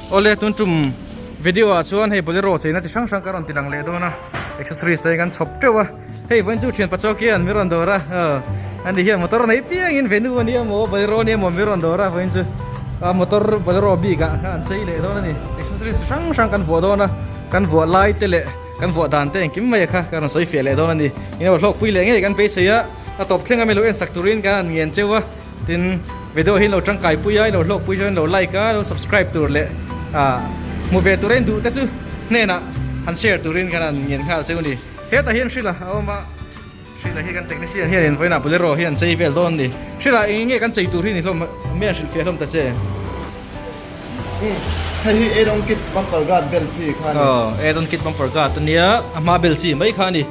Awle tun tum video ah chuan hei bolero cheina chi hrang hrang ka rawn ti lang leh dawn a accessories te kan chhawp teuh a hei vawiin chu thian pachuak hian min rawn dawr a ani hian motor nei piangin venue ania maw bolero ania maw min rawn dawr a vawiin chu a motor bolero bik ah an chei leh dawn a ni accessories chi hrang hrang kan vuah dawn a kan vuah lai te leh kan vuah dan te engkim mai kha ka rawn sawi fiah leh dawn a ni eng emaw hlawkpui leh ngei kan beisei a a tawp thleng a mi lo en sak turin kan han ngen cheu a. Tin, video hi lo tangkai pui a, i lo hlawk pui chuan lo like a, lo subscribe tur leh ah hmu ve tur a induh te chu hnenah han share turin kan han ngen nghal cheu a ni. Hetah hian Hrila a awm a, Hrila hi kan technician hianin vawiinah Bolero hi an chei vel dawn a ni. Hrila eng nge kan chei tur hi ni hlawm mi an hrilhfiah hlawm ta che? Hei hi add-on kit bumper guard bel chi kha a ni. Aw, add-on kit bumper guard a nia, a hma bel chi mai kha a ni.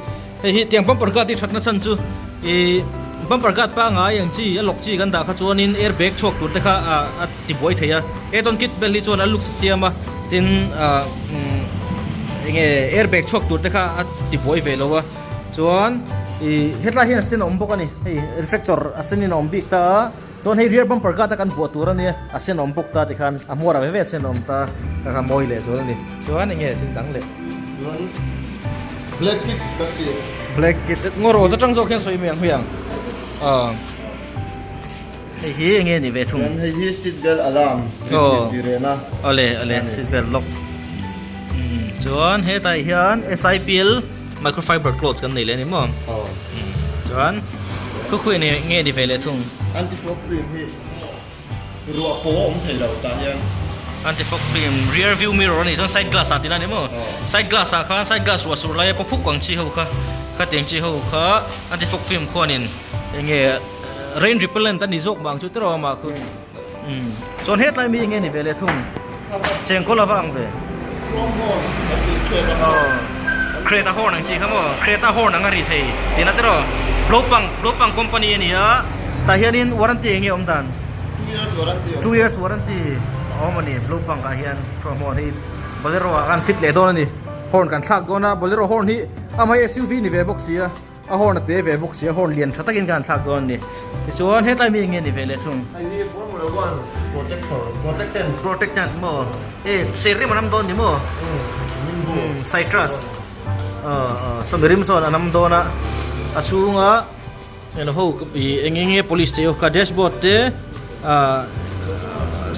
Hei hi tiang bumper guard hi thatna chhan chu ih bumper guard pangai ang chi a lock chi kan dah kha chuanin air bag chhuak tur te kha ah a ti buai thei a add-on kit bel hi chuan a looks a siam a tin ah umm enge air bag chhuak tur te kha a ti buai ve lo a chuan ih hetlai hian a sen a awm bawk a ni hei reflector a sen in a awm bik ta a chuan hei rear bumper guard a kan vuah tur a nia a sen a awm bawk ta tikhan a hmuar ah ve ve a sen a awm ta kha kha mawi leh zual a ni chuan enge thil dang leh. Black kit kan ti. Black kit ngaw rawt atang zawk hian sawi mai ang hmiang. Aw. Hei hi enge ni ve thung. Chuan hei hi seat belt alarm ri thin ti reh na. Awle awle seat belt lock. Chuan hetah hian SIPL microfiber clothes kan nei leh a ni maw. Aw. Chuan khukhui nge ni ve leh thung. Anti fog cream hi. Ruah pawh a awm thei lo tah hian. Anti fog film rear view mirror a nih chuan side glass ah tihna a ni maw? Side glass ah khan side glass ruah sur laia paw phuk ang chi ho kha khatiang chi ho kha anti fog film khuanin eng nge rain repellent a ni zawk mah ang chu tiraw amah khu umm chuan hetlai mi eng nge ni ve leh thung chengkawl a va ang ve aw Creta horn ang chi kha maw Creta horn ang a ri thei tihna tiraw Blopang Blopang company a ni a. Tah hianin warranty eng nge awm dan? 2 years warranty awm. 2 years warranty a awm a ni. Blue punk ah hian thawmhnaw hi Bolero ah khan fit leh dawn a ni. Horn kan thlak dawn a, Bolero horn hi amah hi SUV ni ve bawk si a, a horn a te ve bawk si a, horn lian tha takin khan thlak dawn a ni. Tichuan hetlai mi eng nge ni ve leh thung? Hei hi Formula One protector, protectant. Protectant maw? E ser rim a nam dawn ni maw? Umm, Citrus. Aw, aw, sawmi rim sawn a nam dawn a, a chhunga. Eng ho ih eng eng nge police te ho kha dashboard te ah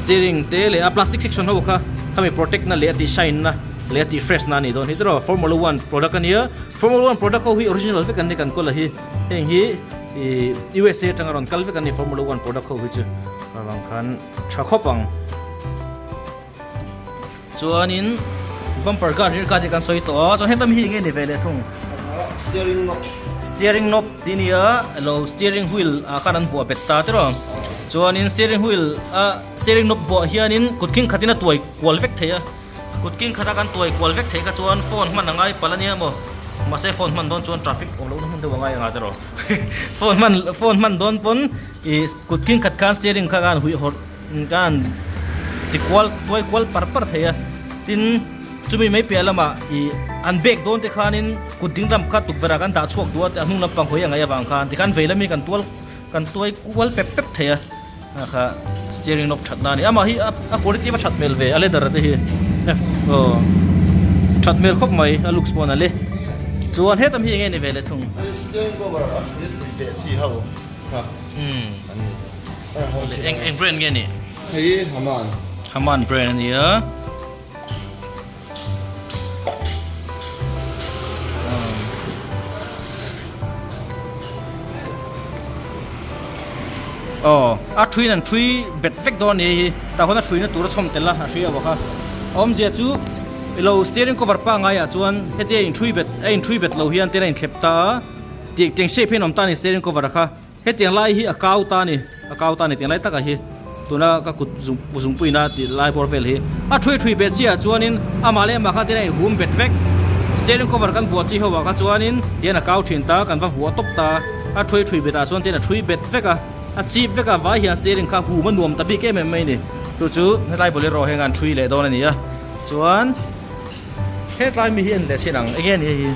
steering te leh a plastic section ho kha khami protect na leh a tih shine na leh a tih fresh na a nih dawn hi tiraw formula one product a nia formula one product ho hi original vek an ni kan kawl a hi heng hi ih USA atanga rawn kal vek an ni formula one product ho hi chu avang khan tha khawp ang. Chuanin bumper guard rear guard hi kan sawi tawh a chuan hetam hi enge ni ve leh thung steering knob steering knob tih nia alo steering wheel ah khan an vuah bet ta tiraw chuanin steering wheel a steering knob vuah hianin kut king khatin a tuai kual vek thei a kut king khata kan tuai kual vek theih kha chuan phone hman a ngai palh ania maw mahse phone hman dawn chuan traffic awm lohna hmun deuh a ngai anga tiraw phone hman phone hman dawn pawn ih kut king khat khan steering kha khan huih hawrh. Kan ti kual tuai kual par par thei a, tin chumi mai piah lamah ih an bag dawn te khanin kut ding lam kha tukverh ah kan dah chhuak duh a a hnung lampang hawi a ngaih avang khan tikhan vei lami kan tual kan tuai kual pep pep thei a a kha steering knob that na a ni amah hi a quality va that hmel ve a leather te hi aw that hmel khawp mai a looks pawh a nalh e chuan hetam hi eng nge ni ve leh thung. Steering cover a hrui hrui teh chi ho kha an ni. Eng eng brand nge ni? Hei Haman. Haman brand ani a. Oh, a thui nan thui bet vek dawn ni hi. Ta hona thui na tur a chhom tel a, a hria bawk a. Awmzia chu ilo steering cover pa ngai ah chuan hetia in thui bet a in thui bet lo hian tin a in thlep ta a. Tiang shape hian awm ta ni steering cover a kha. Hetiang lai hi a kau ta a ni, a kau ta a ni tiang lai takah hi tuna ka kut zung zungpuina tih lai bawr vel hi a thui thui bet chiah chuanin amah leh amah kha tin a inhum bet vek steering cover kan vuah chi ho ah kha chuanin tian a kau thin ta kan va vuah tawp ta a thui thui bet ah chuan tin a thui bet vek a a chip vek a vai hian steering kha hum a nuam ta bik em em mai a ni chu chu hetlai bolero heng an thui leh dawn a ni a chuan hetlai mi hi en leh chin ang enge ni hei hi.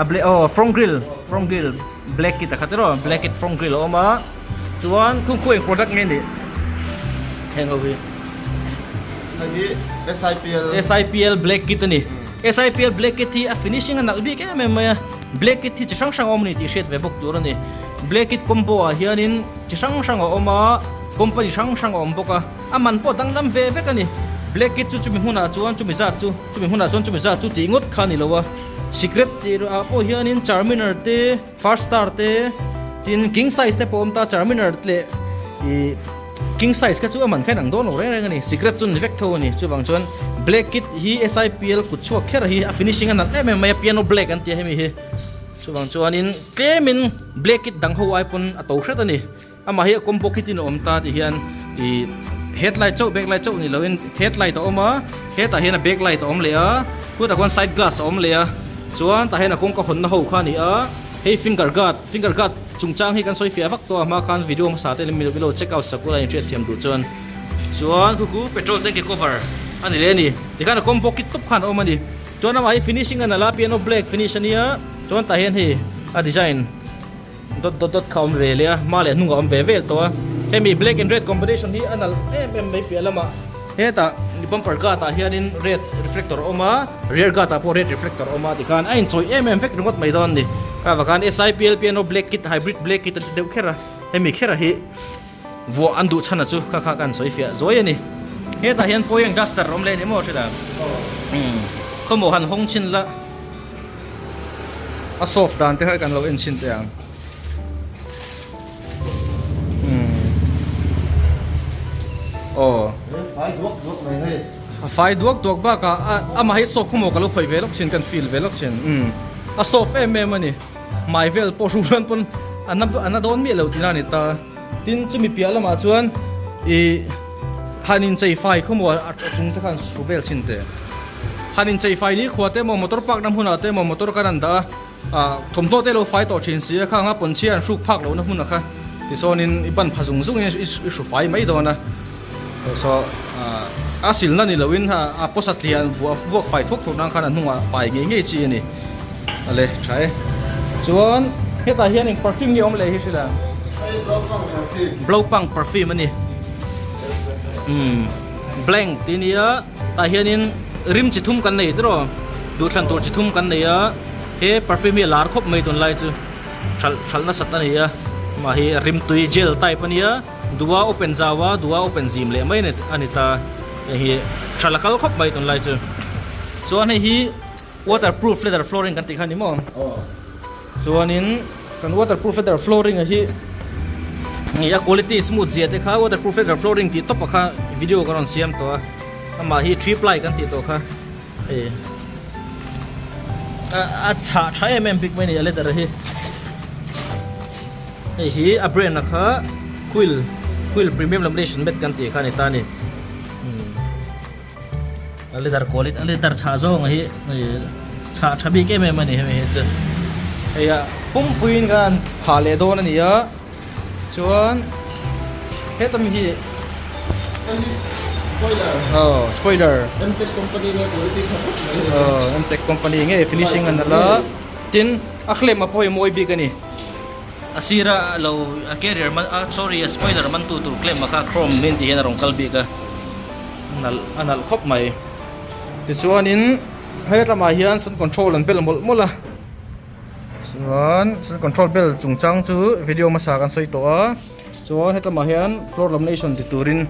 A black aw front grill front grill black kit a khat emaw black kit front grill a awm a chuan khung khu eng product nge nih heng ho hi. Hei hi SIPL. SIPL Black Kit a ni. SIPL Black Kit hi a finishing a nalh bik em em mai a. Black Kit hi chi hrang hrang a awm a ni tih hriat ve bawk tur a ni. Black Kit combo ah hianin chi hrang hrang a awm a, company hrang hrang a awm bawk a. A man pawh danglam ve vek a ni. Black Kit chu chumi hmunah chuan chumi zat chu chumi hmunah chuan chumi zat chu tih ngawt kha a ni lo a. Secret tih ah pawh hianin Charminar te, First Star te, tin King Size te pawh a awm ta. Charminar leh ih King Size kha chu a man kha in ang dawn lo reng reng a ni. Secret chu ni vek tho a ni. Chuvang chuan Black Kit hi SIPL kut chhuak kher hi a finishing a nalh em em mai a, Piano Black an tia hemi hi. Chuvang chuanin tlemin Black Kit dang ho ai pawn a to hret a ni. Amah hi a combo kit in a awm ta tih hian ih headlight chauh back light chauh ni loin headlight a awm a, hetah hian a back light a awm leh a, khutah khuan side glass a awm leh a, chuan tah hian a kawngka hawnna ho kha a ni a, hei finger guard finger guard chungchang hi kan sawi fiah vak tawh a hma khan video hmasa te mi lo check out sak ula inhriat thiam duh chuan chuan khu khu petrol tank cover a ni leh a ni tikhan a combo kit tawp khan a awm a ni chuan amah hi finishing a nalh a piano black finish a nia chuan tah hian hei a design. Dot dot dot kha a awm ve leh a, hma leh hnungah a awm ve vel tawh a. Hemi black and red combination hi a nalh em em mai piah lamah hetah bumper guard ah hianin red reflector a awm a, rear guard ah pawh red reflector a awm a tikhan a inchawih em em vek ringawt mai dawn a ni. Kha vang khan SIPL piano black kit hybrid black kit an ti deuh kher a, hemi kher a hi vuah an duh chhan a chu kha kha ka han sawi fiah zuai a ni. Hetah hian pawih ang duster a awm leh a ni maw hrilh ang? Umm khawmaw han hawng chhin la. A soft dan te kha kan lo en chhin teh ang. Umm. Aw. Fai duak duak mai hei. A fai duak duak bakah a amah hi soft khaw maw ka lo khawih ve lawk thin kan feel ve lawk thin. Umm. A soft em em a ni. Hmai vel pawh hru hran pawn a na a na dawn miah lo tihna a ni ta. Tin chumi piah lamah chuan ih han inchei fai khaw maw a chung te khan hru vel thin teh. Han inchei fai ni khua te emaw motor park na hmunah te emaw motor kan an dah a, ah thawmhnaw te lo fai tawh thin si a, khang a pawnchhia an hruk phak lohna hmunah kha tisawnin i ban pha zung zungin i hru fai mai dawn a, saw ah a silna ni loin a pawsa tliah an vuah vuak fai thuak thuak nan khan a hnungah pai ngei ngei chi a ni. Ale tha e. Chuan hetah hian eng perfume nge awm leh hi hrilh ang? Hei Blaupunkt perfume. Blaupunkt perfume a ni. Umm blank tih a nia. Tah hianin rim chi thum kan nei tiraw duhthlan tur chi thum kan nei a he perfume hi a lar khawp mai tunlai chu hralh hralh nasat a ni a amah hi rim tui gel type a nia dua open zau a dua open zim leh mai a ni ta hei hi hralh a kal khawp mai tunlai chu chuan hei hi waterproof leather flooring kan tih kha a ni maw chuanin kan waterproof leather flooring a hi a quality smooth zia te kha waterproof leather flooring tih tawp a kha video ka rawn siam tawh a amah hi three ply kan tih tawh kha hei a a chhah tha em em bik mai a ni a leather hi hei hi a brand a kha quill quill premium lamination mat kan tih kha a ni ta a ni. A leather quality a leather chhah zawng hi chhah tha bik em em a ni hemi hi chu hei a pumpuiin khan phah leh dawn a ni a chuan heta mi hi spoiler aw spoiler Mtech company nge quality tha khawp mai aw Mtech company nge finishing an la tin a claim a pawh hi mawi bik a ni a sira lo a carrier man a sorry a spoiler man tu tur claim a kha chrome min tih hian a rawn kal bik a. nalh a nalh khawp mai tichuanin he lamah hian sun control an bel mawlh mawlh a chuan sun control bel chungchang chu video hmasa kan sawi tawh a chuan he lamah hian floor lamination ti turin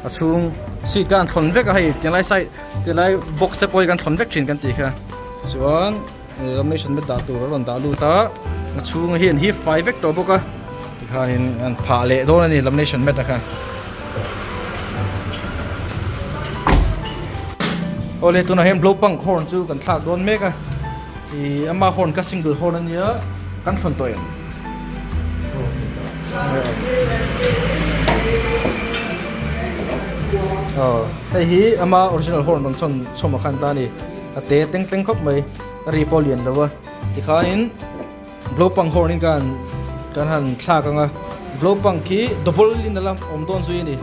a chhung seat kha an thlawn vek a hei tinglai side tinglai box te pawh hi kan thlawn vek thin kan tih kha chuan lamination mat dah tur a rawn dah lut a a chhung hi an hip fai vek tawh bawk a tikhanin an phah leh dawn a ni lamination mat a kha awle tunah hian blow punk horn chu kan thlak dawn mek a ih ama horn kha single horn a nia kan thlawn tawh em aw hei hi ama original horn rawn chhawn chhawm a khan ta a ni. A te teng tleng khawp mai a ri pawh lian lo a tikhanin blow pump horn in kan kan han thlak ang a blow pump khi double in a la awm dawn zui a ni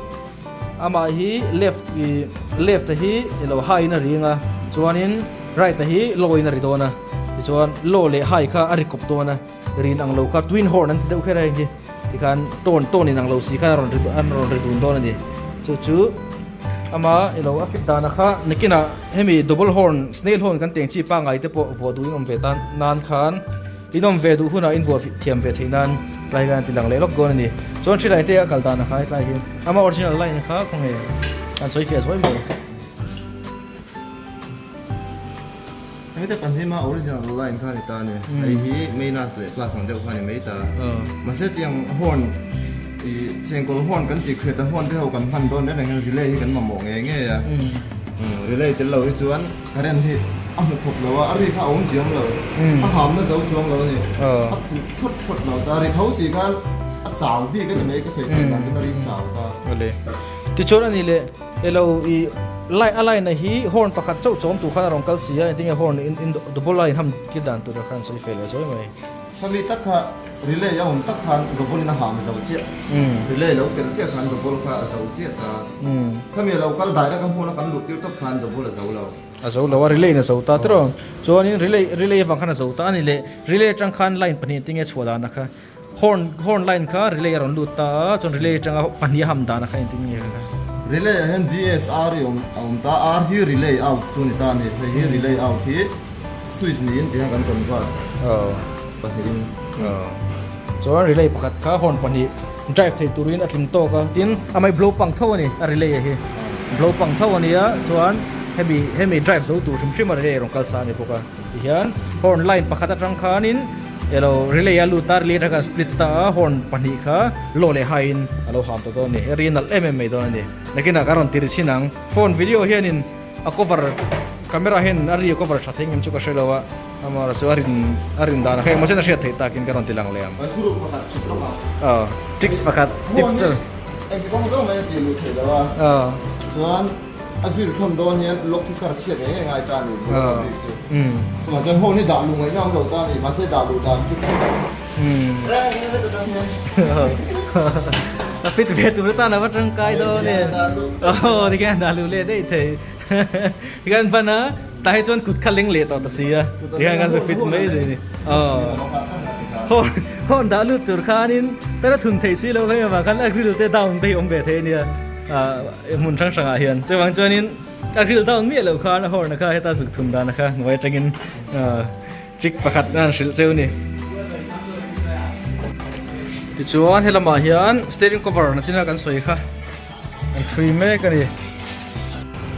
amah hi left ih left a hi ilo high in a ri ang a chuanin right a hi low in a ri dawn a tichuan low leh high kha a ri kawp dawn a rin ang lo kha twin horn an ti deuh kher a hei hi tikhan tone tone in ang lo si khan a rawn ri an rawn ri dun dawn a ni chu chu. Ama ilo a fit dana kha nakinah hemi double horn snail horn kan teng chi pangai te pawh vuah duhin awm ve tan nan khan in awm ve duh hunah in vuah thiam ve theih nan tlai hian ti lang leh lawk dawn a ni. Chuan hri line te a kal dana kha hetlai hian ama original line kha khawnge an sawi fiah zuai mai. Hemi te pahnih a original line kha a ni ta a ni. Hei hi minus leh plus ang deuh kha a ni mai ta. Mahse tiang horn ih chengkawl horn kan tih khriat a horn te ho kan hman dawn reng reng hian relay hi kan mamawh ngei ngei a. Relay tel lo hi chuan current hi a hmu khawp lo a, a ri kha a awm ziam lo. A hamna zo chuang lo a ni. A phuh thawt thawt lo ta. Ri tho si khan a chau bik a ni mai ka sawi theih dan chuan a ri chau ta. Tichuan a ni leh. Elo i lai a line a hi horn pakhat chauh chawm tur khan a rawn kal si a engtin nge horn in in double line ham kir dan tur khan sawi fel leh zawi mai. Khami tak kha relay a awm tak khan double in a ham zo chiah relay lo tel chiah khan double kha a zo chiah ta khami a lo kal direct a hmun a kan luh tir tawp khan double a zo lo. A zo lo a relay in a zo ta tiraw chuanin relay relay avang khan a zo ta a ni leh relay atang khan line pahnih engtin nge chhuah dan a kha. Horn horn line kha relay a rawn lut ta a, chuan relay atanga pahnih a ham dan a kha engtin nge kha. Relay ah hian GSR hi awm a awm ta a, R hi relay out chu a ni ta a ni, hei hi relay out hi switch niin ti hian kan convert pahnihin. Chuan relay pakhat kha horn pahnih drive thei turin a tling tawk a, tin amah hi blow pang tho a ni a relay a hi, blow pang tho a nia chuan hemi hemi drive zo tur hrim hrim a relay a rawn kal sa a ni bawk a, tihian horn line pakhat atang khanin. Elo relay a lut a, relay atanga split ta a, horn pahnih kha low leh high in a lo ham ta dawn a ni. Hei ri nalh em em mai dawn a ni. Nakinah ka rawn ti ri chhin ang. Phone video hianin a cover camera hian a ri a cover tha thei ngem chu ka hre lo a, amaherawhchu chu a rin a rin dan a kha engmaw chen a hriat theih takin ka rawn ti lang leh ang. Thuruk pakhat chhuk lawk ang. Aw, tricks pakhat, tips. Phone hi engti kawng zawng mai a tih luh theih lo a, chuan. A grill thawn dawn hian lock hi kar chhiat eng eng ai ta a ni bula ka grill chu. Chuvang chuan horn hi dah luh ngaihna awm lo ta a ni mahse dah luh dan chu reng reng heta tang hian. A fit ve tur atan a va tangkai dawn e. Aw tikhian dah luh leh daih thei. Tikhian ban a tah hi chuan kut kha leng leh tawh ta si a tikhian kan zu fit mai thei a ni. Aw horn horn dah lut tur khanin tana thun theih si loh kha avang khan a grill te down te hi awm ve thei a nia. Hmun hrang hrangah hian chuvang chuanin a ril down miah loh khan a horn a kha heta zuk thum dan a kha hnuai atangin trick pakhat an hrilh cheu a ni. Tichuan helamah hian steering cover na china kan sawi kha an thui mek a ni.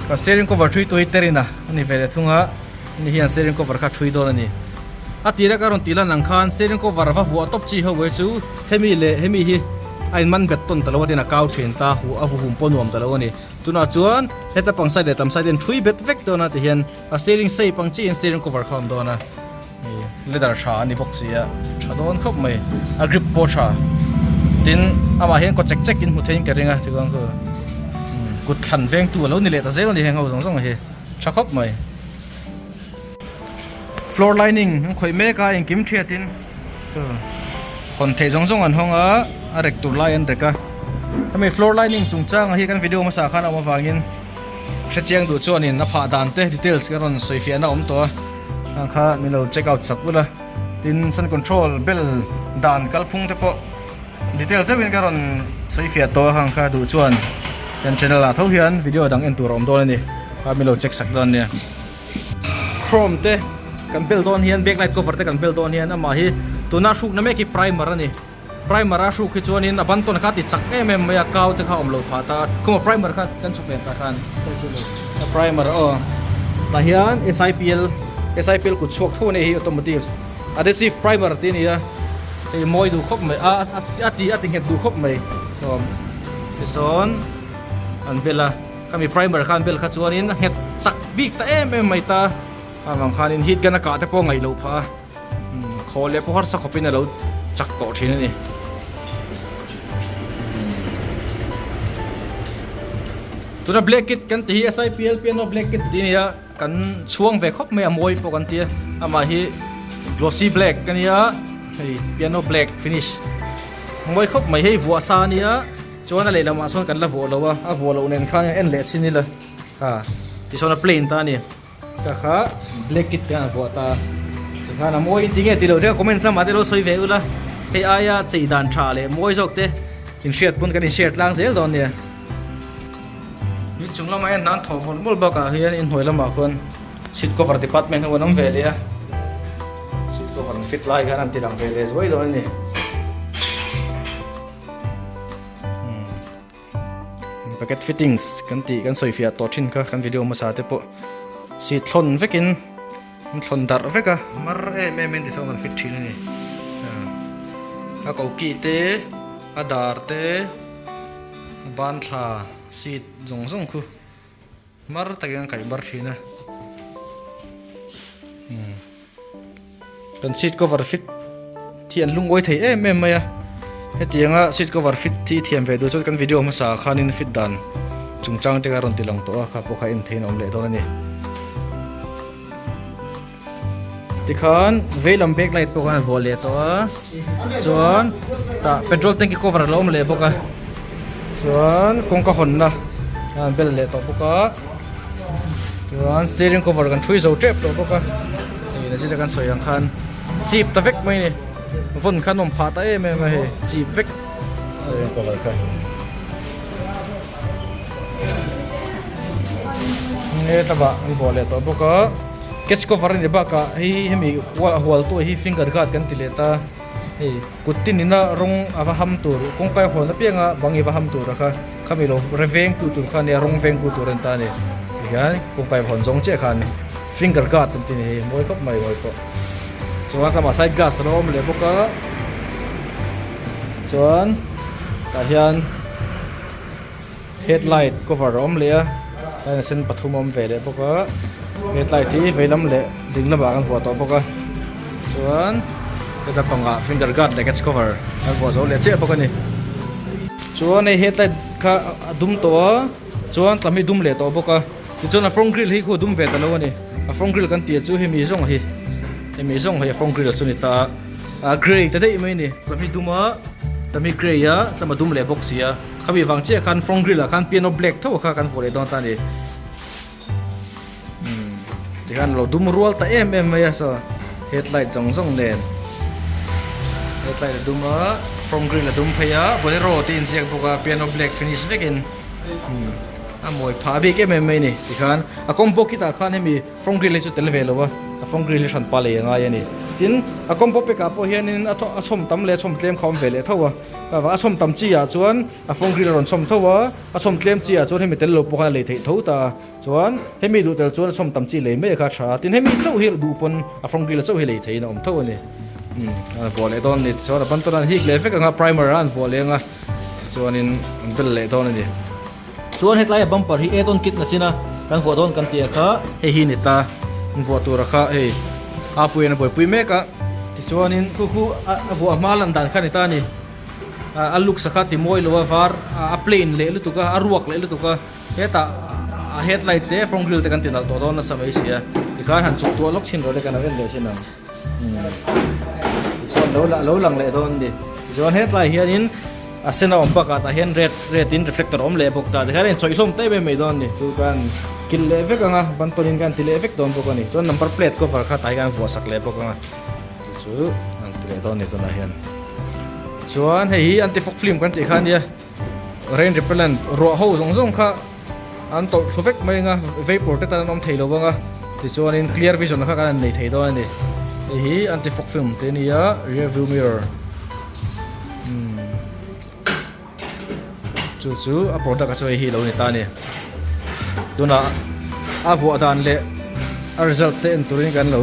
Ka steering cover thui tu hi Terina a ni ve leh thung a, ani hian steering cover kha thui dawn a ni. A tira ka rawn tih lan ang khan steering cover va vuah tawp chi ho hi chu hemi leh hemi hi a in man bet tawn ta lo a tin a kau thin ta hu a vuhum pawh nuam ta lo a ni. Tunah chuan heta pang side leh tam side hian thui bet vek dawn a ti hian a steering shape ang chiahin steering cover kha a awm dawn a leather tha a ni bawk si a tha dawn khawp mai a grip pawh tha tin amah hian kaw chek chek in hmu theiin ka ring a tichuan khu kut thlan vengtu a lo ni leh ta zel a ni heng ho zawng zawng hi tha khawp mai. Floor lining an khawih mek a engkim thiat in hawn theih zawng zawng an hawng a a rek tur lai an rek a hemi floor lining chungchang hi kan video hmasa khan a awm avangin hrechiang duh chuanin a phah dan te details ka rawn sawi fiahna a awm tawh a hang kha min lo check out sak ula tin fan control bell dan kalphung te pawh detail zeuhin ka rawn sawi fiah tawh a hang kha duh chuan kan channel ah tho hian video dang en tur a awm dawn a ni kha min lo check sak dawn nia. Chrome te kan bel dawn hian backlight cover te kan bel dawn hian amah hi tuna hrukna mek hi primer a ni primer a hruk hi chuanin a ban tawn kha a ti chak em em mai a kau te kha a awm lo phah ta khuma primer kha kan chhuk nen tah khan a primer aw tah hian S_I_P_L S_I_P_L kut chhuak tho a ni hi automotive adhesive primer tih a ni a hei mawi duh khawp mai a a ti a ti nghet duh khawp mai chuan tisawn an bel a. Khami primer khan bel kha chuanin a nghet chak bik ta em em mai ta avang khanin heat gun a kah te pawh a ngaih loh phah a khaw leh pawh harsa khawpin a lo chak tawh thin a ni. Tuna black kit kan tih hi SIPL piano black kit tih a ni a kan chhuang ve khawp mai a mawi pawh kan ti a amah hi glossy black a nia hei piano black finish mawi khawp mai hei vuah sa a nia. Chuan a lehlamah sawn kan la vuah lo a, a vuah loh nen khan en leh sin ila ha tisawn a plain ta a ni ka kha black kit te a vuah ta tikhan a mawi tinge tih loh te comments lamah te lo sawi ve ula hei aia chei dan tha leh mawi zawk te in hriat pawn kan in share tlang zel dawn nia. Inchung lamah hian hna an thawh mawlh mawlh bakah hian inhnuai lamah khuan seat cover department ho an awm ve leh a, seat cover an fit lai khan an ti lang ve leh zuai dawn a ni. Bucket fittings kan tih kan sawi fiah tawh thin kha kan video hmasa te pawh seat thlawn vekin an thlawn darh vek a mar em em in tichuan kan fit thin a ni. A koki te a dar te a ban thla seat zawng zawng khu mar takin an kaih bar thin a. Kan seat cover fit hi an lungawi thei em em mai a hetianga seat cover fit hi thiam ve duh chuan kan video hmasa ah khanin fit dan chungchang te kha rawn ti lang tawh a kha pawh kha en theiin a awm leh dawn a ni. Tikhan veilam back light pawh khan a vuah leh tawh a chuan tah petrol tank cover a lo awm leh bawk a chuan kawngka hawnna a bel leh tawh bawk a. Chuan steering cover kan thui zo tep tawh bawk a hei na zira kan sawi ang khan chip ta vek mai a ni vawn khan awm phah ta em em a hei chip vek steering cover kha nge tlabah an vuah leh tawh bawk a catch cover a ni bakah hei hemi hual tu hi finger guard kan ti leh ta hei. Kut tin ina rawng a va ham tur, kawngkai hawn apianga bang i va ham tur a kha, khami lo re veng tu tur kha nia, rawng veng tu tur a ni ta a ni. Tihian kawngkai va hawn zawng chiah khan finger guard an ti a ni hei, mawi khawp mai mawi pawh. Chuan tlama side glass a lo awm leh bawk a, chuan tah hian headlight cover a awm leh a, line a sen pathum a awm ve leh bawk a, headlight hi veilam leh ding lamah kan vuah tawh bawk a chuan heta pangah finger guard leh catch cover kan vuah zo leh chiah bawk a ni. Chuan hei headlight kha a dum tawh a chuan tlam hi dum leh tawh bawk a tichuan a front grill hi khu a dum ve ta lo a ni a front grill kan tih chu hemi zawng hi hemi zawng hi a front grill chu a ni ta a grey ta daih mai a ni tlam hi dum a tlam hi grey a tlam a dum leh bawk si a. Khami vang chiah khan front grill ah khan piano black tho kha kan vuah leh dawn ta a ni. Umm tikhan lo dum rual ta em em mai a saw headlight zawng zawng nen headlight a dum a front grill a dum phei a bolero te inziak bawk a piano black finish vekin umm a mawi phah bik em em mai a ni tikhan a combo kit ah khan hemi front grill hi chu tel ve lo a a front grill hi hran pa lei a ngai a ni tin a combo pack ah pawh hianin a chhawm tam leh a chhawm tlem kha a awm ve leh tho a. A chhawm tam chi ah chuan a phone grill a rawn chhawm tho a, a chhawm tlem chi ah chuan hemi tel lo pawh khan a lei theih tho ta a, chuan hemi duh tel chuan a chhawm tam chi lei mai kha a tha a, tin hemi chauh hi duh pawn a phone grill a chauh hi lei theihin a awm tho a ni. Umm a vuah leh dawn a ni, tichuan a ban tawn a an hik leh vek ang a, primer a an vuah leh ang a, tichuanin an bel leh dawn a ni. Chuan hetlai a bumper hi add on kit na chin a kan vuah dawn kan tih a kha hei hi ni ta an vuah tur a kha hei a puiin a buaipui mek a tichuanin khu khu a vuah hma lan dan kha ni ta a ni a looks a kha ti mawi lo a var a plain leh lutuk a a ruak leh lutuk a hetah a headlight te front grill te kan ti nalh tawh dawn nasa mai si a tikhan han chuk tuah lawk thin rawh le kan lo en leh thin ang. Tichuan lo lo lang leh dawn a ni. Tichuan hetlai hianin a sen a awm bakah tah hian red red in reflector a awm leh bawk ta. Tikhian a inchawih hlawm ta em em mai dawn a ni. Chu kan kilh leh vek ang a, ban tawnin kan ti leh vek dawn bawk a ni. Chuan number plate cover kha tah hian kan vuah sak leh bawk ang a. Chu chu an ti leh dawn a ni tunah hian. Chuan hei hi anti fog film kan tih kha a nia. Rain repellent ruah ho zawng zawng kha an tawlh thlu vek mai anga vapor te tan an awm thei lo vang a tichuanin clear vision kha kan han nei thei dawn a ni hei hi anti fog film te a ni a rear view mirror umm chu chu a product a chu hei hi lo ni ta a ni tunah a vuah dan leh a result te en turin kan lo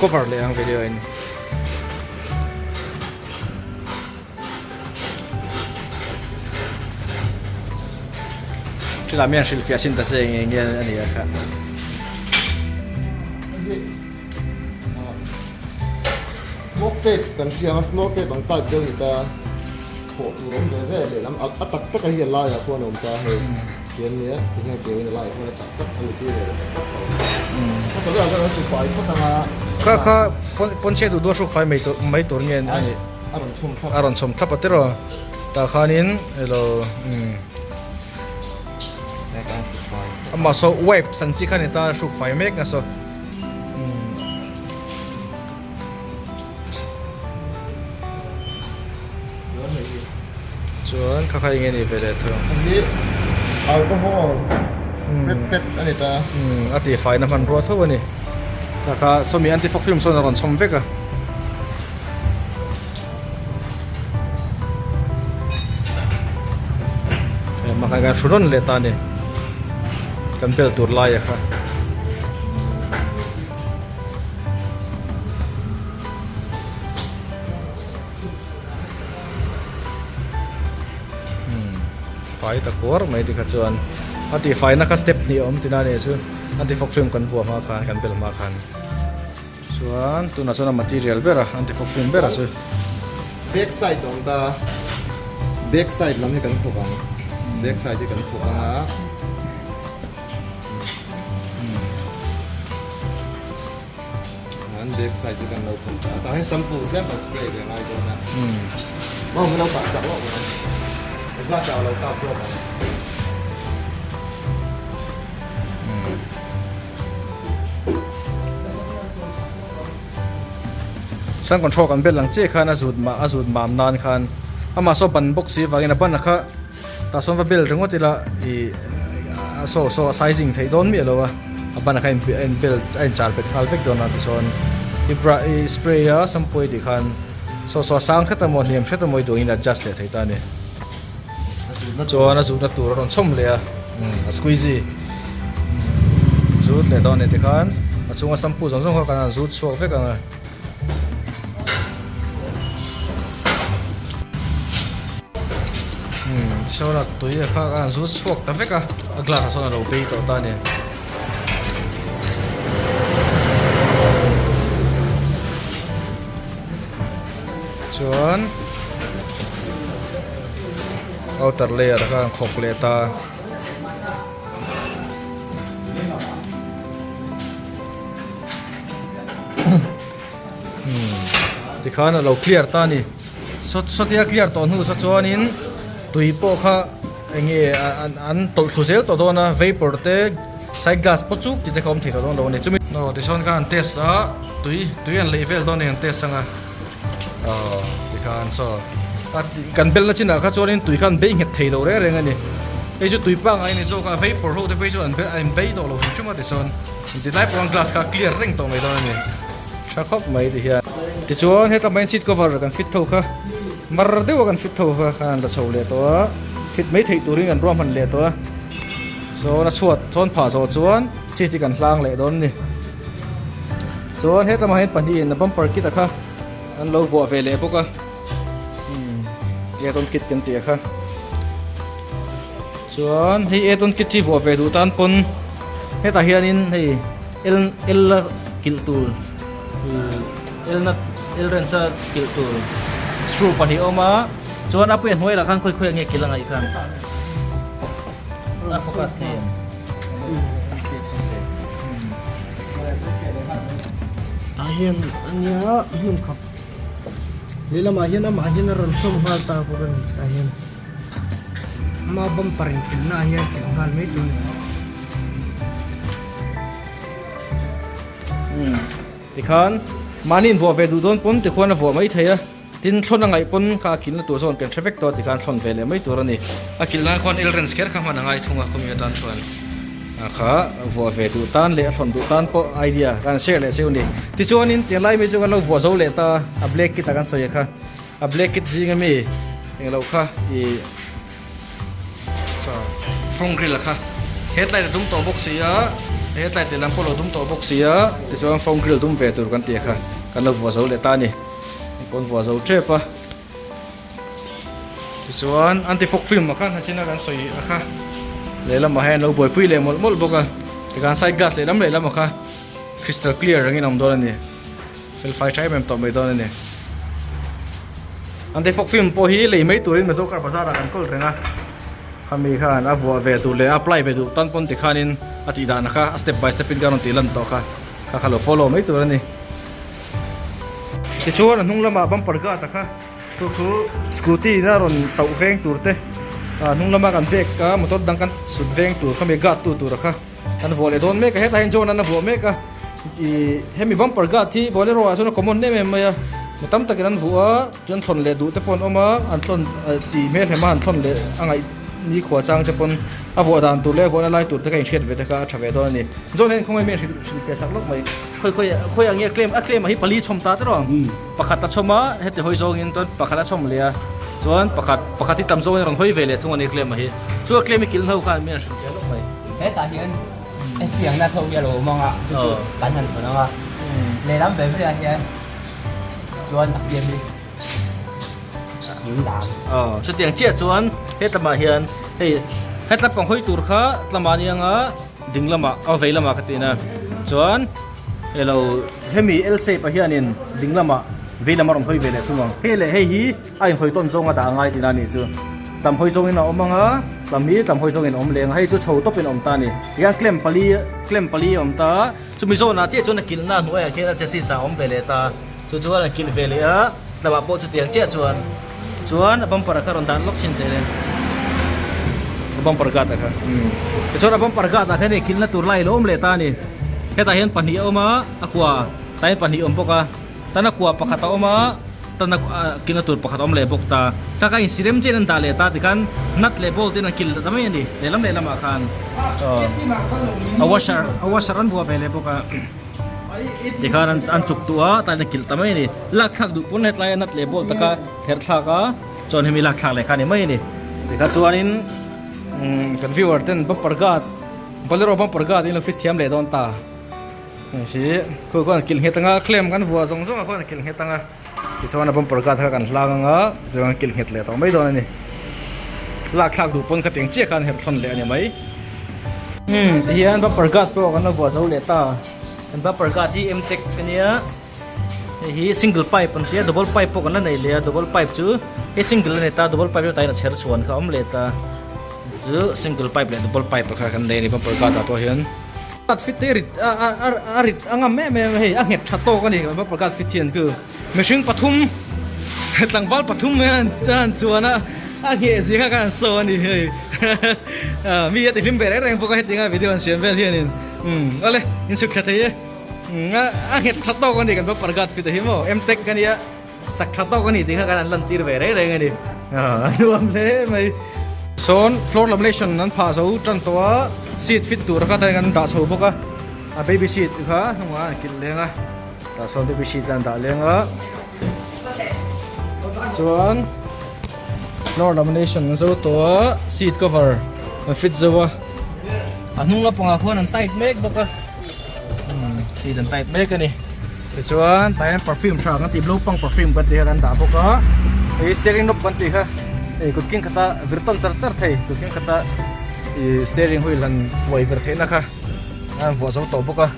cover leh ang video in. Chutah mian hrilhfiah sin ta che nge nge a ni a kha. Smoke tape kan hria ang a smoke tape ang type deuh ni ta thawh tur awm ve ve lehlam a tak tak a hi a laiah khuan a awm ta hei tian nia tihian keu in a laiah khuan a tak tak a ni tir leh tak tak a awm ta hmasa berah chuan an sufai phawt ang a. Kha kha pawnchhe duh duh a hruk fai mai tur nge a ni. A rawn chhawm thlap. A rawn chhawm thlap a tiraw. Tah khanin elo umm amah saw wipes ang chi kha ni ta hruk fai mek a saw umm. Chuan kha kha enge ni ve leh thung. Hei hi alcohol. Pet pet a ni ta. A tihfaina hmanrua tho a ni. Tah kha sawmi anti-fog film sawn a rawn chhawm vek a. Hei kan hru rawn leh ta a ni. Kan bel tur lai a kha. Fai ta kuar mai tikha chuan a tihfaina kha step hnih a awm tina nih chu anti-fog film kan vuah hma khan kan bel hma khan chuan tunah chuan a material ber a anti-fog film ber a chu. Back side a awm ta back side lam hi kan khawp ang back side hi kan khawp ang a. An back side chu kan lo phun ta. Tah hian shampoo tlem kan spray ve ngai dawn a. Mau min lo kah chak loh mai. He glass ah a lo kap zawk ang. Sun control kan bel ang chiah khan a zut mah a zut mam nan khan amah saw ban bawk si vangin a ban a kha tah sawn va bel ringawt ila ih a saw saw a sizing theih dawn miah lo a a ban ah khan a in bel a in char bet nghal vek dawn a tichuan i bra i spray a shampoo i tih khan saw saw a sang hret emaw hniam hret emaw i duh angin adjust leh thei ta a ni chuan a zutna tur a rawn chhawm leh a a squeezy zut leh dawn a ni tikhan a chhunga shampoo zawng zawng kha kan han zut chhuak vek ang a. Sawn a tui a kha a zut chhuak ta vek a a glass ah sawn a lo bei tawh ta a ni. Chuan outer layer kha an khawk leh ta. Tikhan a lo clear ta a ni sawtia clear tawh hnu sa chuanin tui pawh kha eng nge an tawlh thlu zel tawh dawn a vapor te side glass pawh chuk tih te kha awm thei tawh dawn lo a ni chumi aw tichuan khan an test a tui tui an leih vel dawn a ni an test anga aw tikhan saw kan belna chinah kha chuanin tui kha an bei nghet thei lo reng reng a ni hei chu tui pangngai a ni zawk a vapor ho te phei chu an an bei tawh lo hrim hrim a tichuan Tilai pawh an glass kha clear reng tawh mai dawn a ni. Tha khawp mai ti hian. Tichuan heta main seat cover kan fit tho kha mar deuha kan fit tho kha khan la chho leh tawh a, fit mai theih turin kan ruahman leh tawh a. Chuan a chhuat chawn phah zawh chuan seat hi kan hlang leh dawn a ni. Chuan heta mah hian pahnihin a bumper kit a kha an lo vuah ve leh bawk a. Umm add-on kit kan tih a kha. Chuan hei add-on kit hi vuah ve duh tan pawn hetah hianin hei L L a kilh tur L na L rent a kilh tur screw pahnih a awm a chuan a puia hnuai lah khan khawi khawi nge kilh a ngaih khan a focus thei em. Tah hian ania hmun khawp lehlamah hian amah hian a rawn chawm nghal ta bawk a ni tah hian. Ama bumper in kilhna ah hian kilh nghal mai tur a ni. Umm tikhan mahni invuah ve duh dawn pawn tikhuan a vuah mai thei a, tin thlawn a ngaih pawn kha a kilhna tur zawn kan hre vek tawh a tikhan thlawn ve leh mai tur a ni. A kilh nan khuan elrens kher kha hman a ngai thung a khawmi atan chuan kha vuah ve duh tan leh a thlawn duh tan pawh idea kan share leh cheu a ni. Tichuanin tiang mi chu kan lo vuah zo leh ta a black kit a kan sawi a kha. A black kit zing ami englo kha ih saw front grill kha headlight a dum tawh bawk si a headlight lehlam pawh lo dum tawh bawk si a tichuan front grill dum ve tur kan tih kha kan lo vuah zo leh ta a ni hei pawn vuah zo tep a tichuan anti fog film ah khan hachina kan sawi a kha lehlamah hian lo buaipui leh mawlh mawlh bawk a tikhan side glass lehlam lehlam ah kha crystal clear angin a awm dawn a ni. Fel fai tha em em tawh mai dawn a ni. An Defok film pawh hi lei mai turin Mizo car bazar ah kan kawl reng a. Khami khan a vuah ve duh leh a apply ve duh tan pawn tikhanin a tih dan kha a step by step in ka rawn tih lan tawh kha. Kha kha lo follow mai tur a ni. Tichuan a hnung lamah bumper guard a kha chu chu scooty in a rawn tauh veng tur te a hnung lama kan bag a motor dang kan sut veng tur khami guard tu tur a kha. An vuah leh dawn mek a, hetah hian John an a vuah mek a, ih hemi bumper guard hi Bolero ah chuan a common em em mai a, mi tam takin an vuah a, chuan thlawn leh duh te pawh an awm a, an thlawn tih hmel hem a an thlawn leh a ngaih Nikhua chang te pawn a vuah dan tur leh a vuahna lai tur te kha inhriat ve te kha a tha ve dawn a ni. John hian khawngaih mi a hrilh hrilh ve sak lawk mai. Khawi khawi khawi ang nge claim a claim ah hi pali chhawm ta tiraw pakhat a chhawm a heti hawi zawngin chuan pakhat a chhawm leh a chuan pakhat pakhat hi tam zawngin a rawn hawi ve leh thung a ni claim ah hi. Chu a claim i kilh ho khan mi an hrilh ve lawk mai. Hetah hian hetiang na tho hi a lo awm ang a chu chu kan han thawn ang a lehlam ve velah hian chuan a claim hi Aw chutiang chiah chuan hetlamah hian hei hetlam pang hawi tur kha tlamah ania nga ding lamah aw vei lamah ka tihna chuan elo hemi L shape ah hianin ding lamah vei lam a rawn hawi ve leh thung ang hei leh hei hi a inhawi tawn zawng a dah a ngai tihna a nih chu tam hawi zawngin a awm ang a tam hi tam hawi zawngin a awm leh ang hei chu chho tawpin a awm ta a ni tikhian clamp pali clamp pali a awm ta a chumi zawnah chiah chuan a kilhna hnuaiah khian a chassis ah a awm ve leh ta. Chu chuan a kilh ve leh a, tlawmah pawh chutiang chiah chuan chuan a bumper ah kha rawn dan lawk thin teh le a bumper guard ah kha tichuan a bumper guard ah khan hei kilhna tur lai a lo awm leh ta a ni hetah hian pahnih a awm a a kua tah hian pahnih a awm bawk a tan a kua pakhat a awm a tan a kilhna tur pakhat a awm leh bawk ta kha kha insirem chiah in an dah leh ta tikhan nut leh bolt in an kilh ta mai a ni lehlam lehlamah khan a washer a washer an vuah ve leh bawk a. Tikhan an an chuk duh a tlaiin a kilh ta mai a ni lak thlak duh pawn hetlai a nat leh bawlh taka her thlak a chuan hemi lak thlak leh kha a ni mai a ni tikha chuanin umm kan viewer ten bumper guard bolero bumper guard in lo fit thiam leh dawn ta hei hi khu khuan a kilh nghet anga claim kan vuah zawng zawng ah khuan a kilh nghet anga tichuan a bumper guard kha kan hlang anga chuan a kilh nghet leh tawh mai dawn a ni lak thlak duh pawn khatiang chiah khan her thlawn leh a ni mai. Umm tihian bumper guard pawh kan la vuah zo leh ta kan bumper guard hi M tech a nia hei hi single pipe an tia double pipe pawh kan la nei leh a double pipe chu hei single a ni ta double pipe chu tain a chher chhuan kha a awm leh ta chu single pipe leh double pipe kha kan nei a ni bumper guard ah pawh hian guard fit te rit a a a rit a ngam em em a hei a nghet tha tawk a ni kan bumper guard fit hian chu. Mihring pathum tlangval pathum hian an chuan a a ngheh zing a khan an saw a ni hei mi a ti hlim ve reng reng bawk a heti anga video an siam vel hianin umm awle in chhuk thla thei e umm a nghet tha tawk a ni kan bumper guard fit a hi maw M tech ka nia chak tha tawk a ni tih kha khan an lan tir ve reng reng a ni a nuam hle mai. Sawn floor lamination an phah zo tan tawh a seat fit tur kha an dah chho bawk a a baby seat kha hnungah an kilh leng a. Tah sawn te bedsheet an dah leng a chuan floor lamination an zo tawh a seat cover an fit zo a a hnung lampangah khuan an tight mek bawk a umm seat an tight mek a ni tichuan tah hian perfume tha kan tih blue pang perfume kan tih kha kan dah bawk a hei steering knob kan tih kha hei kut keng khata vir tawn char char thei kut keng khata ih steering wheel han uai vir theihna kha an vuah zo tawh bawk a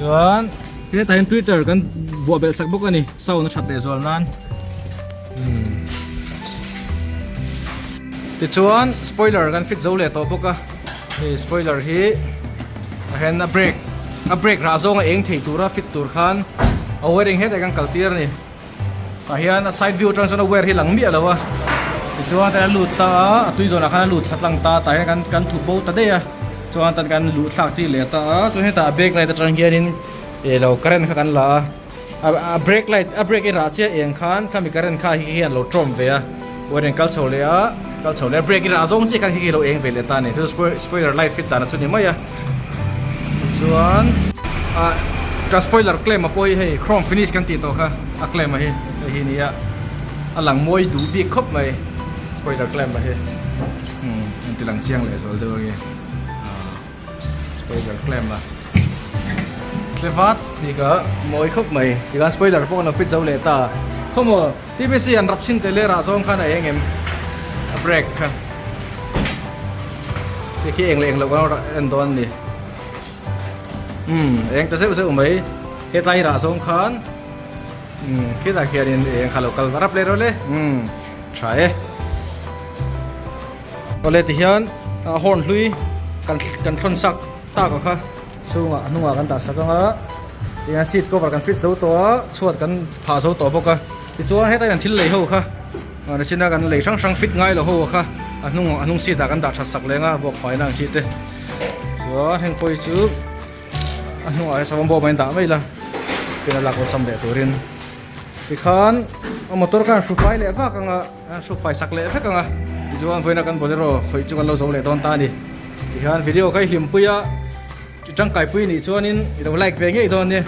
chuan. Hetah hian twitter kan buah belh sak bawk a ni sound a that leh zual nan tichuan spoiler kan fit zo leh tawh bawk a hei spoiler hi a hen a brake a brake rah zawng a eng thei tura fit tur khan a wiring hetah kan kal tir a ni. Tah hian a side view atang chuan a wire hi lang miah lo a tichuan tan a lut ta a a tui zawnah khan a lut thla tlang ta a tah hian kan kan thup bo ta daih a chuan tan kan luh thlak tir leh ta a chuan hetah a back light atang hianin ih lo current kha kan la a a brake light a brake i rah chiah eng khan khami current kha hi hian a lo tawm ve a wire in kal chho leh a kal chho leh a brake i rah zawng chiah khan khi khi a lo eng ve leh ta a ni chu spoiler light fit dan a chu ni mai a. Chuan ah ka spoiler claim a pawh hi hei chrome finish kan tih tawh kha a claim a hi hei hi nia a lang mawi duh bik khawp mai spoiler claim a hi umm an ti lang chiang leh zual deuh ange ah spoiler claim a tlevat tih kha mawi khawp mai tikhan spoiler pawh kan lo fit zo leh ta khawmaw T_B_C an rap chhin teh ler ah zawng khan a eng em a brake kha. Hei khi eng leh eng loh kan en dawn a ni umm eng ta zeuh zeuh mai hetlai rah zawng khan umm khitah khianin eng kha lo kal rap leh rawh le umm tha e awle tihian a horn hlui kan kan thlawn sak tak ang kha chhungah a hnungah kan dah sak ang a tihian seat cover kan fit zo tawh a chhuat kan phah zo tawh bawk a tichuan hetah hian thil lei ho kha. Nichina kan lei hrang hrang fit ngai lo ho kha a hnung a hnung seat ah kan dah that sak leng a vuak fai na ang chi te chuan heng pawh hi chu a hnungah hian savawm bawm a in dah mai la tin a lak awlsam leh turin tikhan a motor khan hru fai leh vak anga hru fai sak leh vek anga. Tichuan vawiina kan bolero khawih chu kan lo zo leh dawn ta a ni. Tihian video kha i hlimpui a, i tangkaipui nih chuanin i lo like ve ngei dawn nia.